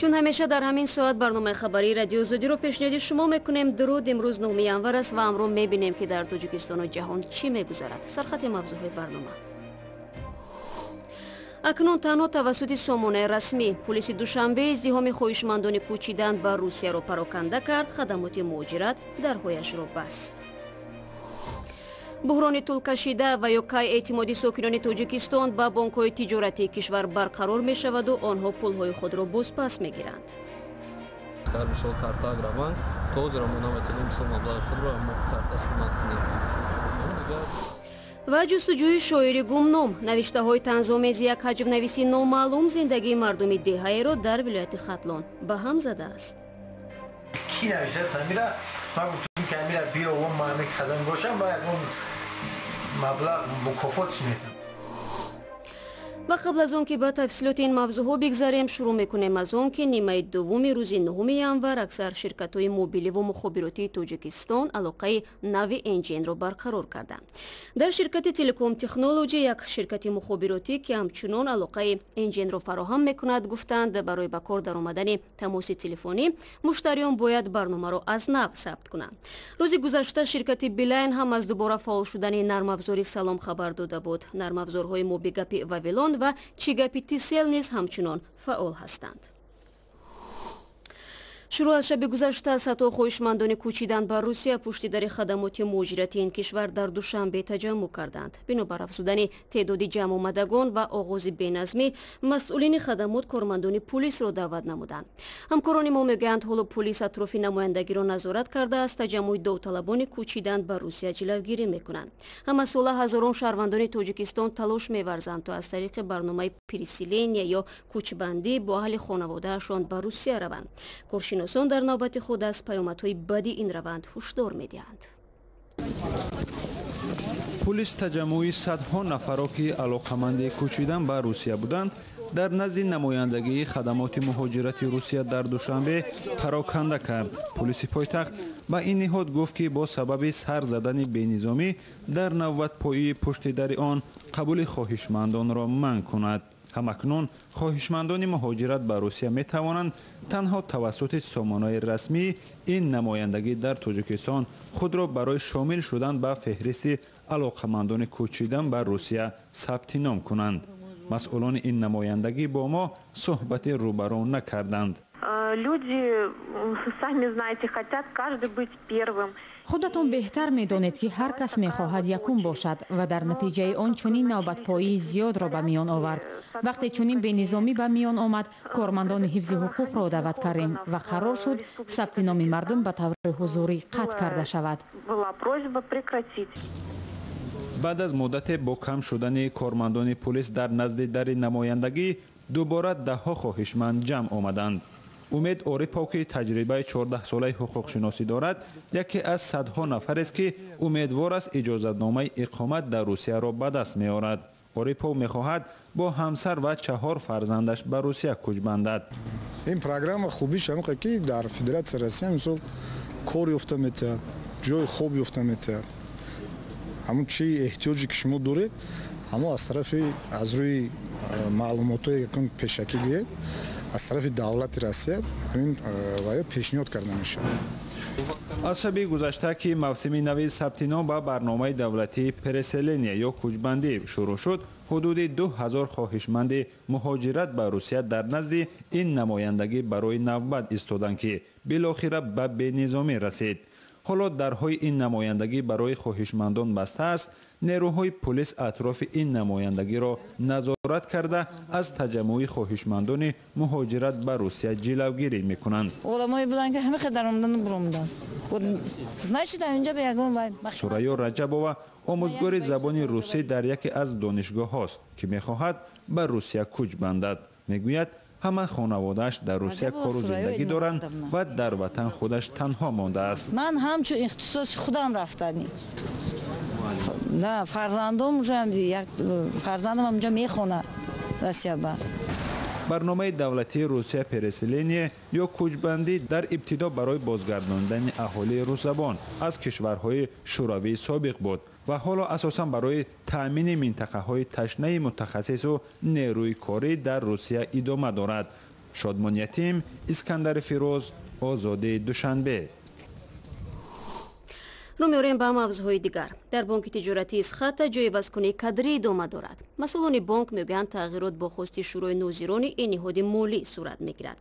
Чун ҳамеша дар ҳамин соат барномаи хабарии Радиои Озодиро пешниҳоди шумо мекунем. Дуруд, имрӯз 9 январ аст ва амрӯ мебинем, ки дар Тоҷикистону ҷаҳон чӣ мегузарад. Сархати мавзӯъҳои барнома. Акнун танҳо тавассути сомонаи расмӣ. Пулиси Душанбе издиҳоми хоҳишмандони кӯчидан ба Русияро пароканда кард, хадамоти муҳоҷират дарҳояшро баст. Буҳрони тӯлкашида ва ё кай эътимоди сокинони Тоҷикистон ба бонкҳои тиҷоратии кишвар барқарор мешаваду онҳо пулҳои худро бозпас мегиранд. Дар мисол карта Агробанк то ҳозира мо наметавонем мисол маблағи худро мо карта снимать кунем. Ва ҷустуҷӯи шоири гумном. Навиштаҳои танзомези як ҳаҷвнависи номаълум зиндагии мардуми деҳаеро дар вилояти Хатлон ба ҳам задааст. Ки навиштааст амира? Ман гуфтам, ки амира биё, ман кадам бошам, ба ягон маблағ мукофотш метам. Ва қабл аз он ки ба тафсилоти ин мавзӯъҳо бигзарем, шурӯъ мекунем аз он, ки нимаи дуввуми рӯзи 9 январ аксар ширкатҳои мобиливу мухобиротии Тоҷикистон алоқаи нави NGN-ро барқарор карданд. Дар ширкати Телеком Технолоҷи, як ширкати мухобиротӣ, ки ҳамчунон алоқаи NGN-ро фароҳам мекунад, гуфтанд, барои ба кор даромадани тамоси телефонӣ муштариён бояд барномаро аз нав сабт кунанд. Рӯзи гузашта ширкати Билайн ҳам аз дубора фаъол шудани нармафзори Салом хабар дода буд. Нармафзорҳои Мобигапи Вавилон ва Чигапи Тисел низ ҳамчунон фаъол ҳастанд. Шурӯъ аз шаби гузашта садҳо хоҳишмандони кӯчидан ба Русия пушти дари хадамоти муҳоҷирати ин кишвар дар Душанбе таҷаммӯъ карданд. Бинобар афзудани теъдоди ҷамъомадагон ва оғози беназмӣ, масъулини хадамот кормандони пулисро даъват намуданд. Ҳамкорони мо мегӯянд, ҳоло пулис атрофи намояндагиро назорат карда, аз таҷаммӯи довталабони кӯчидан ба Русия ҷилавгирӣ мекунанд. Ҳамасола ҳазорон шаҳрвандони Тоҷикистон талош меварзанд, то аз тариқи барномаи переселения ё кӯчбандӣ бо аҳли хонаводаашон ба Русия раванд. Коршиносон дар навбати худ аз паёмадҳои бади ин раванд ҳушдор медиҳанд. Пулис таҷаммӯи садҳо нафаро, ки алоқаманди кӯчидан ба Русия буданд, дар назди намояндагии хадамоти муҳоҷирати Русия дар Душанбе пароканда кард. Пулиси пойтахт ба ин ниҳод гуфт, ки бо сабаби сар задани бенизомӣ дар навбатпоии пушти дари он қабули хоҳишмандонро манъ кунад. Ҳамакнун хоҳишмандони муҳоҷират ба Русия метавонанд танҳо тавассути сомонаи расмии ин намояндагӣ дар Тоҷикистон худро барои шомил шудан ба феҳристи алоқамандони кӯчидан ба Русия сабти ном кунанд. Масъулони ин намояндагӣ бо мо суҳбати рӯбарӯ накарданд. Люди, сами знаете, хотят каждый быть первым. Худатон беҳтар медонед, ки ҳар кас мехоҳад якум бошад ва дар натиҷаи он чунин навбатпоии зиёдро ба миён овард. Вақте чунин бенизомӣ ба миён омад, кормандони ҳифзи ҳуқуқро даъват кардем ва қарор шуд, сабти номи мардум ба таври ҳузурӣ қатъ карда шавад. Была просьба прекратить. Баъд аз муддате бо кам шудани кормандони пулис дар назди дари намояндагӣ дубора даҳҳо хоҳишманд ҷамъ омаданд. Умед Орипов, ки таҷрибаи 14-солаи ҳуқуқшиносӣ дорад, яке аз садҳо нафарест, ки умедвор аст, иҷозатномаи иқомат дар Русияро ба даст меорад. Орипов мехоҳад бо ҳамсар ва чаҳор фарзандаш ба Русия кӯч бандад. Ин программа хубиш ҳамиқа, ки дар Федератсияи Россия мисол кор ёфта метиҳад, ҷои хоб ёфта метиҳад, ҳамун чи эҳтиёҷе ки шумо доред, ҳамо аз тарафи, аз рӯи маълумотҳое якун пешакӣ гӯед, аз тарафи давлати Россия ҳамин ваё пешниҳод карда мешавад. Аз шаби гузашта, ки мавсими нави сабти ном ба барномаи давлатии переселения ё кӯчбандӣ шурӯъ шуд, ҳудуди 2000 хоҳишманди муҳоҷират ба Русия дар назди ин намояндагӣ барои навбат истоданд, ки билохира ба бенизомӣ расид. Ҳоло дарҳои ин намояндагӣ барои хоҳишмандон баста аст. Нерӯҳои пулис атрофи ин намояндагиро назорат карда, аз таҷаммӯи хоҳишмандони муҳоҷират ба Русия ҷилавгирӣ мекунанд. Одамое буданд, ки ҳама даромадану буромаданд. Значит, инҷа ба ягон вай. Сурайё Раҷабова омӯзгори забони русӣ дар яке аз донишгоҳҳост, ки мехоҳад ба Русия кӯч бандад. Мегӯяд, ҳама хонаводааш дар Русия кору зиндагӣ доранд ва дар ватан худаш танҳо мондааст. Ман ҳамчун ихтисоси худам рафтанӣ. На фарзандом, фарзандам онҷа мехонад Россия ба. Барномаи давлатии Русия переселение ё кӯчбандӣ дар ибтидо барои бозгардондани аҳолии русзабон аз кишварҳои шӯравии собиқ буд ва ҳоло асосан барои таъмини минтақаҳои ташнаи мутахассису нерӯи корӣ дар Русия идома дорад. Шодмон Ятим, Искандари Фирӯз, Озодӣ, Душанбе. Рӯ меорем ба мавзӯъҳои дигар. Дар бонки тиҷоратии Исхата ҷойивазкунии кадрӣ идома дорад. Масъулони бонк мегӯянд, тағйирот бо хости шӯрои нозирони ин ниҳоди молӣ сурат мегирад.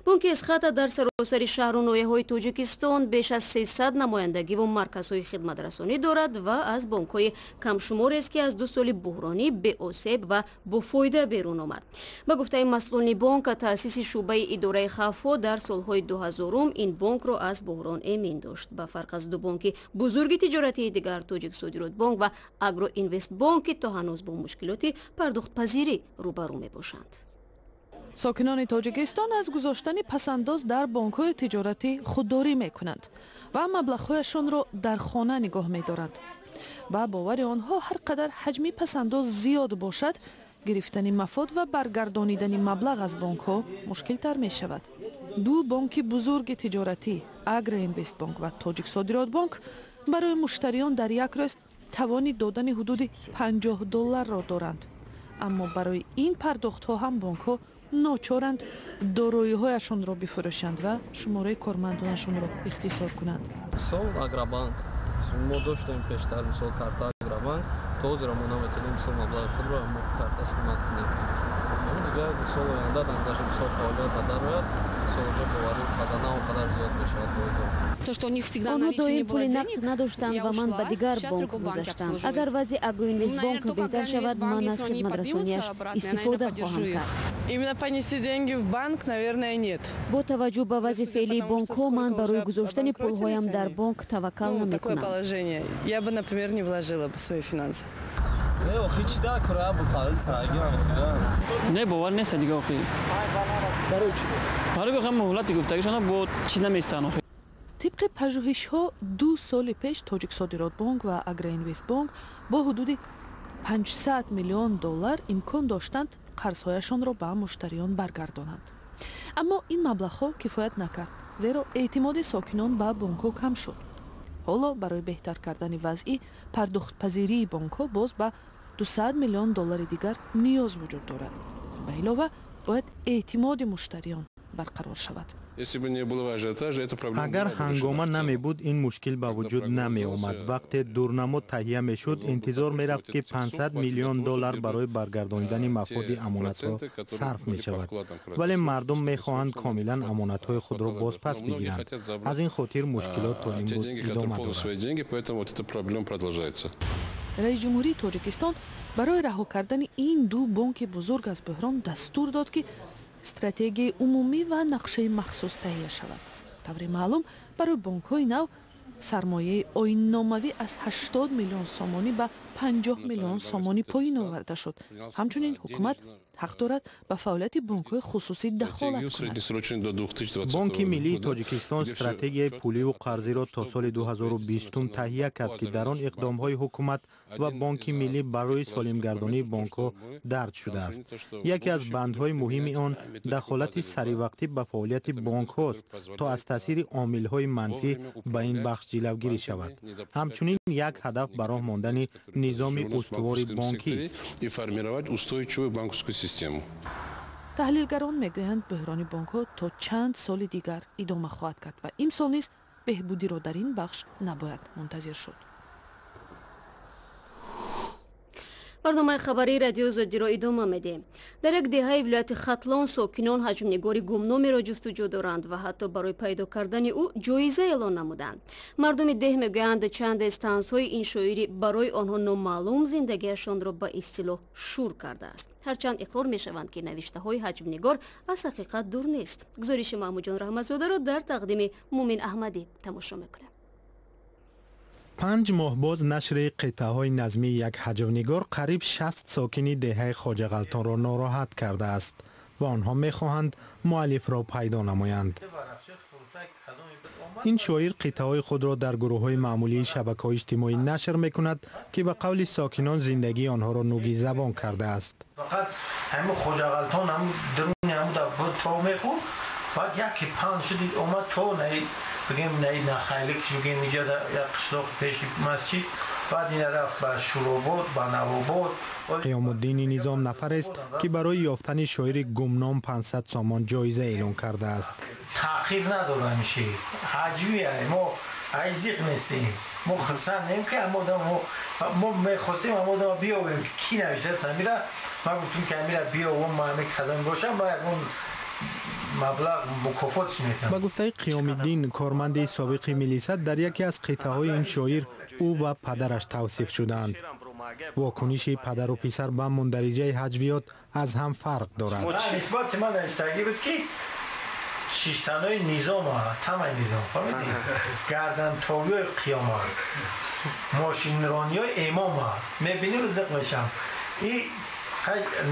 Бонки Исхата дар саросари шаҳру ноҳияҳои Тоҷикистон беш аз 300 намояндагиву марказҳои хидматрасонӣ дорад ва аз бонкҳои камшуморест, ки аз 2 соли буҳронӣ беосеб ва бофоида берун омад. Ба гуфтаи масъулони бонк, таъсиси шӯъбаи идораи хавфҳо дар солҳои 2000 ин бонкро аз буҳрон эмин дошт. Ба фарқ аз ду бонки бузурги тиҷоратии дигар, Тоҷиксодиротбонк ва Агроинвестбонк, ки то ҳанӯз бо мушкилоти пардохтпазирӣ рӯбарӯ мебошанд. Сокинони Тоҷикистон аз гузоштани пасандоз дар бонкҳои тиҷоратӣ худдорӣ мекунанд ва маблағҳояшонро дар хона нигоҳ медоранд. Ба бовари онҳо, ҳар қадар ҳаҷми пасандоз зиёд бошад, гирифтани мафод ва баргардонидани маблағ аз бонкҳо мушкилтар мешавад. Ду бонки бузурги тиҷоратӣ, Агроинвестбонк ва Тоҷиксодиротбонк, барои муштариён дар як рӯз тавони додани ҳудуди 50 долларро доранд. Аммо барои ин пардохтҳо ҳам бонкҳо ночоранд дороиҳояшонро бифурӯшанд ва шумораи кормандонашонро ихтисор кунанд. Мисол, Агробанк мо доштем пештар, мисол карта Агробанк, то ҳозира мо наметавонем мисол маблағи худро мо карта снимать кунем. Дигар мисол оянда даже мисол фаъолият ба дар ояд, мисол уже боварӣ қадар на он қадар зиёд мешавад. Онҳо доим пули нақд надоштанд ва ман ба дигар бонк гузаштам. Агар вазъи Агроинвестбонк беҳтар шавад, ман аз хидматрасонияш истифода хоҳам кард. Именно понести деньги в банк, наверное, нет. Бо таваҷҷӯҳ ба вазъи феълии бонкҳо, ман барои гузоштани пулҳоям дар бонк таваккал намекунам. Положение. Я бы, например, не вложила бы свои финансы. Не, бовар нест дига охи. Барои бихоҳам муҳлати гуфтагишона бо чиз наместан охи. Тибқи пажӯҳишҳо, 2 соли пеш Тоҷиксодиротбонк ва Агроинвестбонк бо ҳудуди 500 миллион доллар имкон доштанд қарзҳояшонро ба муштариён баргардонанд. Аммо ин маблағҳо кифоят накард, зеро эътимоди сокинон ба бонкҳо кам шуд. Ҳоло барои беҳтар кардани вазъи пардохтпазирии бонкҳо боз ба 200 миллион доллари дигар ниёз вуҷуд дорад. Ба илова, бояд эътимоди муштариён барқарор шавад. Агар ҳангома намебуд, ин мушкил ба вуҷуд намеомад. Вақте дурнамо таҳия мешуд, интизор мерафт, ки 500 миллион доллар барои баргардонидани мафоди амонатҳо сарф мешавад. Вале мардум мехоҳанд комилан амонатҳои худро бозпас бигиранд. Аз ин хотир мушкилот то имрӯз идома дорад. Раиси ҷумҳурии Тоҷикистон барои раҳо кардани ин ду бонки бузург аз буҳрон дастур дод, ки стратегияи умумӣ ва нақшаи махсус таҳия шавад. Тавре маълум, барои бонкҳои нав сармояи оинномавӣ аз 80 миллион сомонӣ ба 50 миллион сомонӣ поин оварда шуд. Ҳамчунин ҳукумат ҳақ дорад ба фаъолияти бонкҳои хусусӣ дахолат кунад. Бонки миллии Тоҷикистон стратегияи пуливу қарзиро то соли 2020 таҳия кард, ки дар он иқдомҳои ҳукумат ва Бонки миллӣ барои солимгардонии бонкҳо дарҷ шудааст. Яке аз бандҳои муҳими он дахолати саривақтӣ ба фаъолияти бонкҳост, то аз таъсири омилҳои манфӣ ба ин бахш ҷилавгирӣ шавад. Ҳамчунин як ҳадаф ба роҳ мондани низоми устувори бонкист. Таҳлилгарон мегӯянд, буҳрони бонкҳо то чанд соли дигар идома хоҳад кард ва имсол низ беҳбудиро дар ин бахш набояд мунтазир шуд. Барномаи хабарии Радиои Озодиро идома медиҳем. Дар як деҳаи вилояти Хатлон сокинон ҳаҷмнигори гумномеро ҷустуҷӯ доранд ва ҳатто барои пайдо кардани ӯ ҷоиза эълон намуданд. Мардуми деҳ мегӯянд, чанде стансҳои ин шоири барои онҳо номаълум зиндагиашонро ба истилоҳ шур кардааст. Ҳарчанд иқрор мешаванд, ки навиштаҳои ҳаҷмнигор аз ҳақиқат дур нест. Гузориши Маҳмудҷон Раҳматзодаро дар тақдими Мумин Аҳмадӣ тамошо мекунем. 5 моҳ боз нашри қитъаҳои назмии як ҳаҷвнигор қариб 60 сокини деҳаи Хоҷағалтонро нороҳат кардааст ва онҳо мехоҳанд муаллифро пайдо намоянд. Ин шоир қитъаҳои худро дар гурӯҳҳои маъмулии шабакаҳои иҷтимоӣ нашр мекунад, ки ба қавли сокинон зиндагии онҳоро нуги забон кардааст. Фақат ҳамин Хоҷағалтон ҳам даруни ҳамуда то мехӯрд, баъд яке панд шуд, омад то наи бигем наи нахайликш, бигем иҷа як қишлоқ пеши масҷид Баъд ина рафт ба Шуробод, ба Навобод. Қиёмуддини Низом нафарест, ки барои ёфтани шоири гумном 500 сомон ҷоиза эълон кардааст. Таъқиб надорам ши. Ҳаҷвия мо айзиқ нестем. Мо хурсандем, ки мо мехостем ҳамодама биёвем, ки ки навиштааст амира. Ман гуфтум, ки амира биёвам, ман ҳами кадом бошам, ма ягон маблағ мукофотш метам. Ба гуфтаи Қиёмиддин, корманди собиқи милиса, дар яке аз қитъаҳои ин шоир ӯ ва падараш тавсиф шудаанд. Вокуниши падару писар ба мундариҷаи ҳаҷвиёт аз ҳам фарқ дорад. Нисбати ман навиштагӣ буд, ки шиштанои низома, тамаи низом, фаҳмидӣ? Гардантобиҳои қиёма, мошинрониҳои эмома. Мебинӣ, зиқ мешам. И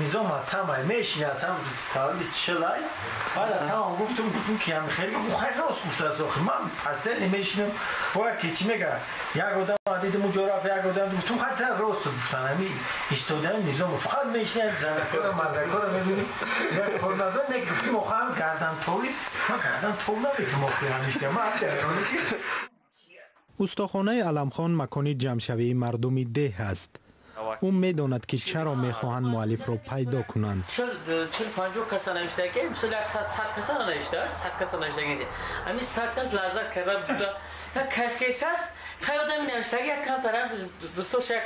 низома тамай мешинад, там тавалли чилай. Баъд тамам гуфтум, ки ҳам хеле хай рост гуфтааст. Охи ман пастели мешинам, бояд ки чӣ мега, як одам дидим, уҷо рафт, як одам гуфтум, хай та рост гуфтан. Ҳами истодани низома фақат мешинад, занакора мардакора мебинӣ, як кор надор. Не, гуфтим, охи ҳам гардантови, ман гардантов наметум, охи ҳамишта ман ҳам. Устохонаи Аламхон макони ҷамъшавии мардуми деҳ аст. Ӯ медонад, ки чаро мехоҳанд муаллифро пайдо кунанд. 40-50 каса навиштаги, мисол як 100 каса навиштааст, 100 каса навиштаги. Ҳамин 100 кас лаззат карда буда, як кайфкес аст. Хай одами навиштаги як камтар дӯстош як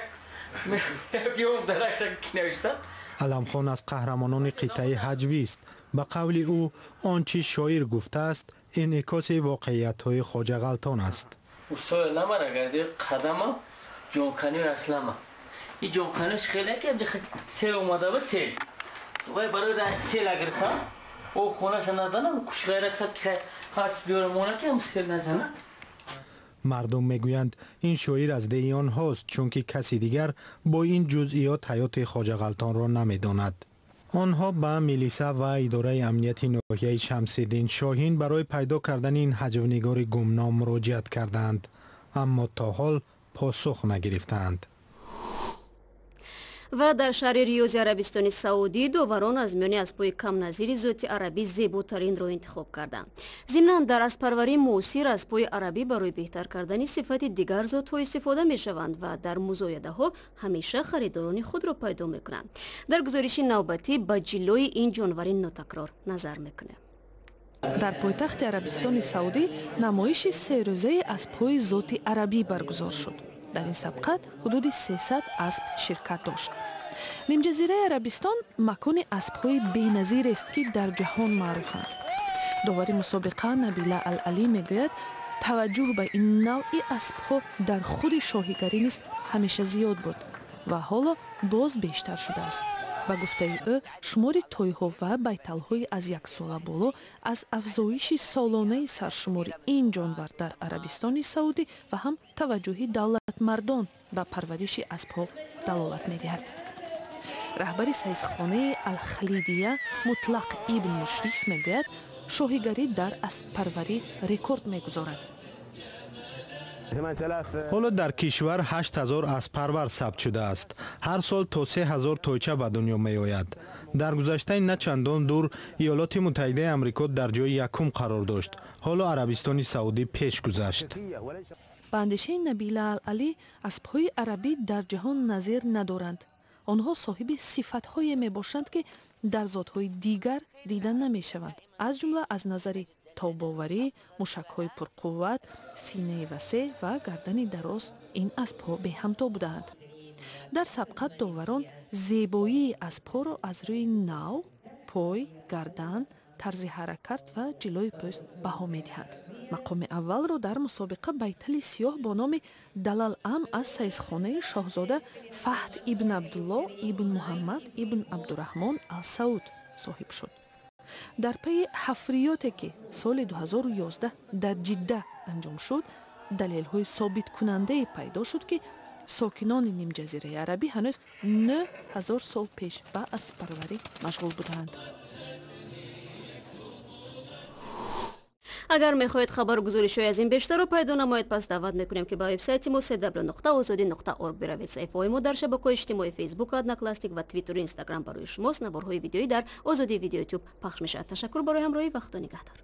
биём даракша ки навиштааст. Аламхон аз қаҳрамонони қитъаи ҳаҷвист. Ба қавли ӯ, он чӣ шоир гуфтааст, инъикоси воқеиятҳои Хоҷағалтон аст. Устои ламара гарди қадама ҷонканиёи аслама. И ҷонканиш хеле ки сел омада ба сел. Вай барои сел гирифтам. О хонаша назанам, куш ғайрат кард, ки ҳас биёрам она, ки ҳам сел назанад. Мардум мегӯянд, ин шоир аз деҳи онҳост, чунки каси дигар бо ин ҷузъиёт ҳаёти Хоҷағалтонро намедонад. Онҳо ба милиса ва идораи амнияти ноҳияи Шамсиддин Шоҳин барои пайдо кардани ин ҳаҷвнигори гумном муроҷиат кардаанд, аммо то ҳол посух нагирифтаанд. Ва дар шаҳри Риёзи Арабистони Саудӣ доварон аз миёни аспҳои камназири зоти арабӣ зеботаринро интихоб карданд. Зимнан, дар аспарварии муосир аспҳои арабӣ барои беҳтар кардани сифати дигар зотҳо истифода мешаванд ва дар музоядаҳо ҳамеша харидорони худро пайдо мекунанд. Дар гузориши навбатӣ ба ҷиллои ин ҷонвари нотакрор назар мекунем. Дар пойтахти Арабистони Саудӣ намоиши серӯзаи аспҳои зоти арабӣ баргузор шуд. Дар ин сабқат ҳудуди 300 асп ширкат дошт. Нимҷазираи Арабистон макони аспҳои беназирест, ки дар ҷаҳон маъруфанд. Довари мусобиқа Набила Ал-Алӣ мегӯяд, таваҷҷӯҳ ба ин навъи аспҳо дар худи шоҳигарӣ низ ҳамеша зиёд буд ва ҳоло боз бештар шудааст. Ба гуфтаи ӯ, шумори тойҳо ва байталҳои аз яксола боло аз афзоиши солонаи саршумори ин ҷонвар дар Арабистони Саудӣ ва ҳам таваҷҷӯҳи давлатмардон ба парвариши аспҳо далолат медиҳад. Раҳбари саисхонаи Алхалидия Мутлақ ибн Мушриф мегӯяд, шоҳигарӣ дар асппарварӣ рекорд мегузорад. Ҳоло дар кишвар 8000 аспарвар сабт шудааст. Ҳар сол то 3000 тойча ба дунё меояд. Дар гузаштаи на чандон дур Иёлоти Муттаҳидаи Амрико дар ҷои якум қарор дошт. Ҳоло Арабистони Саудӣ пеш гузашт. Ба андешаи Набила Ал-Алӣ, аспҳои арабӣ дар ҷаҳон назир надоранд. Онҳо соҳиби сифатҳое мебошанд, ки дар зотҳои дигар дида намешаванд, аз ҷумла аз назари тобоварӣ, мушакҳои пурқувват, синаи васеъ ва гардани дароз ин аспҳо беҳамто будаанд. Дар сабқат доварон зебоии аспҳоро аз рӯи нав, пой, гардан, тарзи ҳаракат ва ҷилои пӯст баҳо медиҳанд. Мақоми аввалро дар мусобиқа байтали сиёҳ бо номи Далал Ам аз саисхонаи шоҳзода Фаҳд ибн Абдулло ибн Муҳаммад ибн Абдураҳмон ал-Сауд соҳиб шуд. Дар пайи ҳафриёте, ки соли 2011 дар Ҷидда анҷом шуд, далелҳои собиткунандае пайдо шуд, ки сокинони нимҷазираи арабӣ ҳанӯз 9000 сол пеш ба асппарварӣ машғул будаанд. Агар мехоҳед хабару гузоришҳои аз ин бештарро пайдо намоед, пас даъват мекунем, ки ба вебсайти мо cw.ozodi.org биравед. Саҳифаҳои мо дар шабакаҳои иҷтимоии Фейсбук, Одноклассник ва Твиттеру Инстаграм барои шумост. Наворҳои видеоӣ дар Озодӣ Видео Ютуб пахш мешавад. Ташаккур барои ҳамроҳӣ ва Худо нигаҳдор.